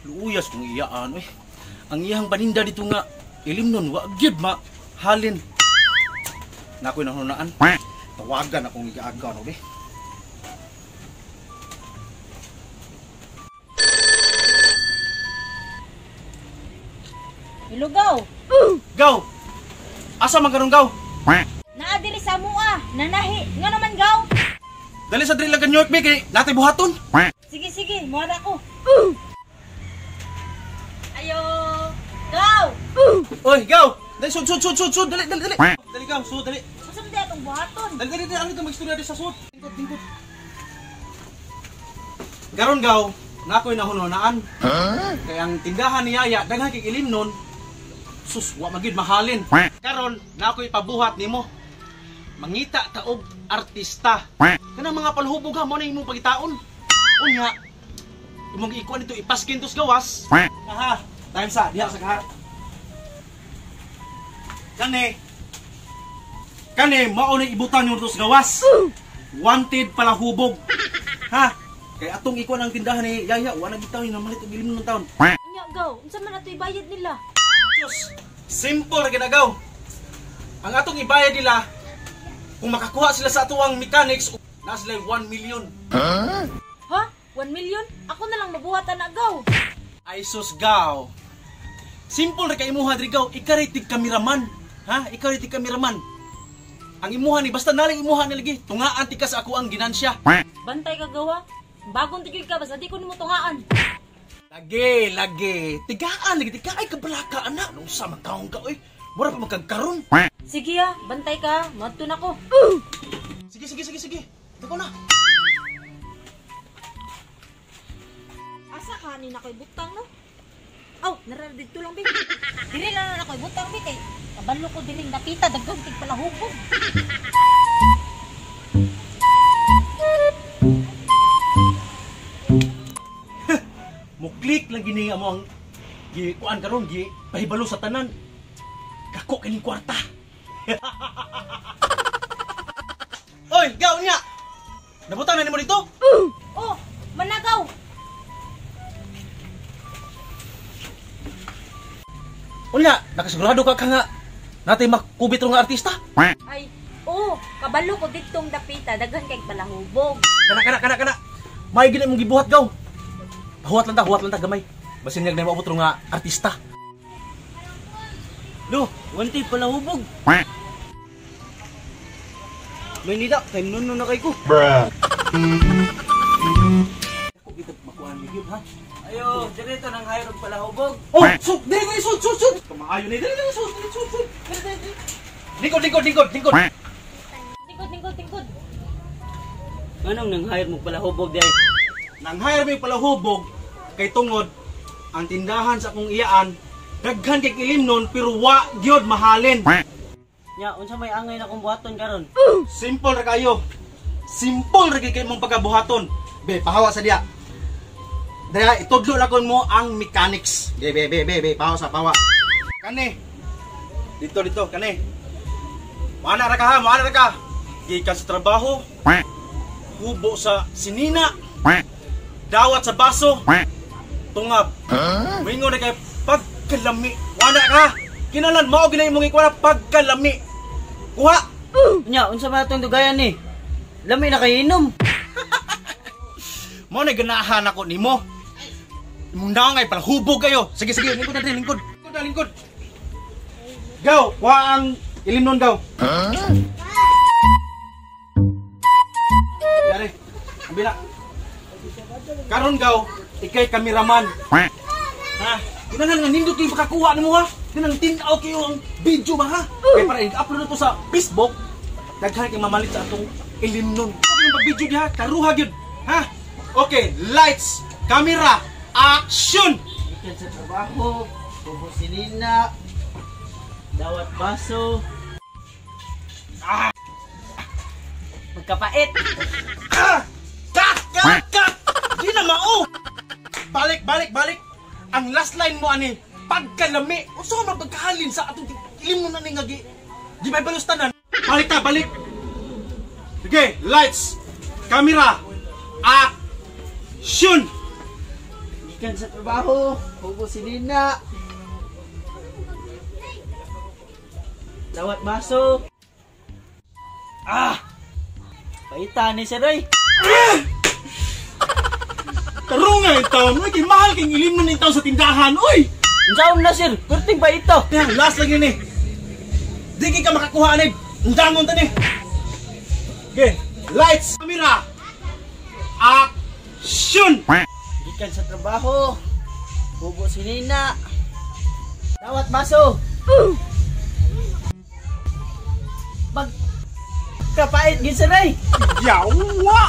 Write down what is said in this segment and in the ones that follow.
Luuyas kung iyaan oy. Ang iyang paninda dito nga ilim nun wa gyud ma halin. Nakoy nahunaan. Tawagan akong igaagaw no be. Hello, Gaw. Gaw. Asa man karon, Gaw? Naa diri sa mua, nanahi. Nga naman, Gaw? Dali sa diri lang ka New York be kay natay buhaton. Sige, sige, muara ko. Ayo, Gaw. Oy, Gaw. Dali sud sud sud sud sud dali dali dali. Dali Gaw, sud dali. Unsa man atong buhaton? Dali dali dali, ano ito magstorya di sa sud. Tingkot tingkot. Karon Gaw, nakoy nahununaan. Kay ang tindahan ni Yaya daghan kay ilim nun. Sus, wa magid mahalin. Karon nakoy pabuhat nimo. Mangita ka og artista. Kanang mga palhubog ha mo na imong pagitaon. Unya, imong ikuan dito ipaskin tos gawas. Aha, time sa diha sa kaha. Kani. Kani mao ni ibutan yung tos gawas. Wanted palahubog. Ha? Kay atong ikuan ang tindahan ni Yaya, wa na gid taon namalit og ilim ng taon. Unya, Gaw, unsa man ato ibayad nila? Diyos, simple ra ginagaw. Ang atong ibayad nila, kung makakuha sila sa atuang mechanics, na sila 1 million. Huh? Ha? 1 million? Ako na lang mabuhat ana, Gaw. Ay sus, Gaw. Simple ra kay imuha diri, Gaw. Ikaw ray tig kameraman. Ha? Ikaw ray tig kameraman. Ang imuha ni basta nalang imuha ni lagi, tungaan ti ka sa ako ang ginansya. Bantay ka, Gaw. Bagong tigil ka basta di ko nimo tungaan. Lagi, lagi. Tigaan lagi, tigaan ay kabalaka anak. Nung sa magkaong ka, oy. Mura pa magkagkaroon. Sige ah, bantay ka. Madto na ko. Sige, sige, sige, sige. Dako na. Asa ka ni nakoy butang no? Aw, nara dito lang bi. Diri lang na nakoy butang bi kay kabalo ko diring napita dagkong tig palahubog. Muklik lang gini mo ang gi kuan karon gi pahibalo sa tanan. Kako kining kwarta. Oy, Gaw niya. Nabutan na nimo dito? Oh, managaw. Unya, nakasigurado ka ka nga natay makubit nga artista? Ay, oh, kabalo ko ditong dapita daghan kay palahubog. Kana kana kana kana. May gina imong gibuhat, Gaw. Huwat lang ta gamay. Basin nga na maabot nga artista. Lo, wanted palahubog. May nida, kay nuno na kay ko. Bruh. Ako kita makuha ni gyud ha. Ayo, diri to nang hire og palahubog. Oh, sud, dili dili sud sud sud. Kamaayo ni dili dili sud dili sud sud. Dili dili dili. Lingkod lingkod lingkod lingkod. Tingkod tingkod tingkod. Nganong nang hire mo palahubog diay? Nang hire mi palahubog kay tungod ang tindahan sa akong iyaan daghan kay ilim nun pero wa gyud mahalin. Nya, unsa may angay na kong buhaton karon? Simple ra kayo. Simple ra kay imong pagkabuhaton. Be, pahawa sa diya. Daya itudlo na kon mo ang mechanics. Be, be, be, be, be, pahawa sa pahawa. Kani. Dito dito kani. Moana ra ka ha, moana ra ka. Gikan sa trabaho. Hubo sa sinina. Dawat sa baso. Tungap. Moingon na kay pagkalami. Wala ka. Kinalan mao gina imong ikuha pagkalami. Kuha. Nya, unsa man atong dugayan ni? Lami na kay inom. Mao na ganahan ako nimo. Imong naong ay palahubog kayo. Sige sige, lingkod na diri, lingkod. Lingkod na lingkod. Gaw, kuha ang ilim nun, Gaw. Yari, ambila. Karon, Gaw, ikay kameraman. Ha? Kinahanglan nga nindot kayo makakuha nimo ha. Kinahanglan tin-aw kayo ang video ba ha. Kay para i-upload na to sa Facebook, daghan kay mamalit sa atong ilim nun. Okay, pag-video diha, karuha gyud. Ha? Okay, lights, camera, action. Gikan sa trabaho, hubo sinina, dawat baso. Ah! Magkapait. Ah! Cut, cut, cut. Di na mao. Balik, balik, balik. Ang last line mo ani, pagkalami. Unsa man pagkahalin sa atong ilim mo na ni nga gi di may balos tanan. Balik ta, balik. Sige, lights, camera, action. Gikan sa trabaho, hubo si Nina. Dawat baso. Ah! Paita ni sir oy. Karunga yung taon, uy, kay mahal kay ilimnon yung taon sa tindahan, uy! Unsaon na sir? Kurting paita. Kaya, last lang yun eh. Di ka makakuha ni. Ang dangon ta ni. Okay, lights, camera, action! Gikan sa trabaho, hubo si Nina. Dawat baso. Pag kapait gid sir oy. Yawa!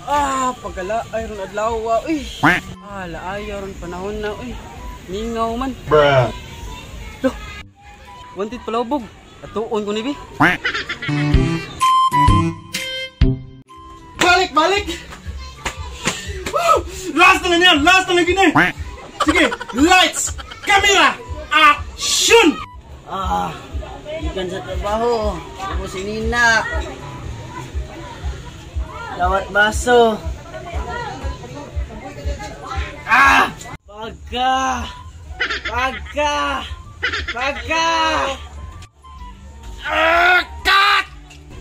Ah, pagkala ay ron adlaw, uy. Ah, laay ron panahon na, uy. Mingaw man. Bruh. Loh. Wanted palawbog. Atuon ko ni bi. Balik, balik! Woo! Last na lang yan! Last na lang yun eh! Sige, lights, camera, action! Ah, gikan sa trabaho, hubo si Nina. Dawat baso. Ah! Pagka! Pagka! Pagka! Ah, cut!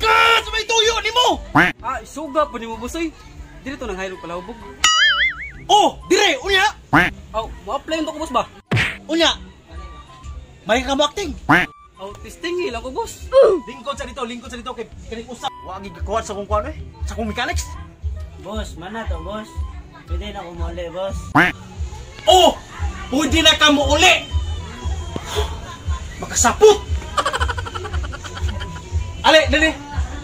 Cut! May tuyo ni mo! Ah, suga po ni mo boss, uy. Dili to nang hayro palawbog. Oh, dire, unya! Aw, mo-apply ko boss ba? Unya! May ka mo acting? Aw, testing lang ko boss. Lingkod sa dito kay kaning usap. Wa gid kakuha sa kung kuan eh. Sa kung mechanics. Boss, mana to, boss? Pwede na kumuli, boss. Oh! Pwede na ka mo uli! Makasapot! Ale, dali.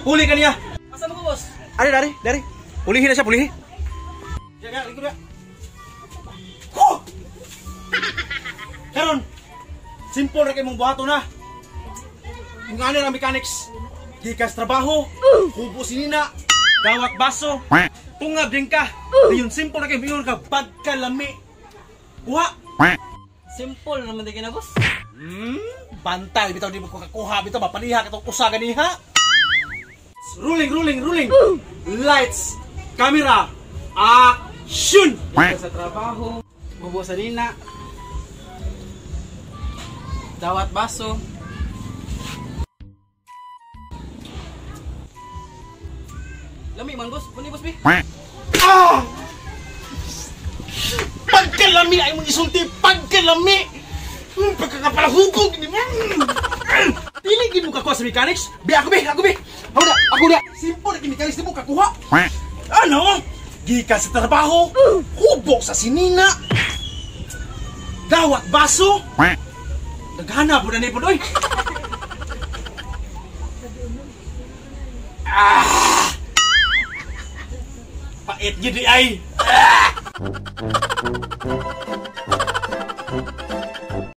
Huli ka niya. Asa mo ko boss? Ari, dari, dari. Pulihin na siya, pulihin. Diyan, diyan, lingkod na. Huh! Karon, simple ra kay mong buhaton na. Ang ano ra mechanics. Gikas trabaho, hubo sinina, dawat baso, tungab din ka. Ayun, simple ra kay ingon ka pagkalami. Kuha. Simple naman di kina boss. Bantay bitaw di mo kakuha bitaw mapaliha katong usa ganiha. Rolling, rolling, rolling. Lights, camera, action. Gikan sa trabaho, hubo sa Nina. Dawat baso. Lami man boss, puni boss bi. Ah! Pagkalami ay mong isulti, pagkalami. Pagkakapalahugog ni mo. Dili gid mo kakuha sa mechanics. Bi ako bi, ako bi. Ako na, ako na. Simple na mechanics di mo kakuha. Ano? Gikan sa trabaho, hubok sa sinina. Dawat baso. Naghana po na ni po oy. Ah! Pait gid di ay. Ah!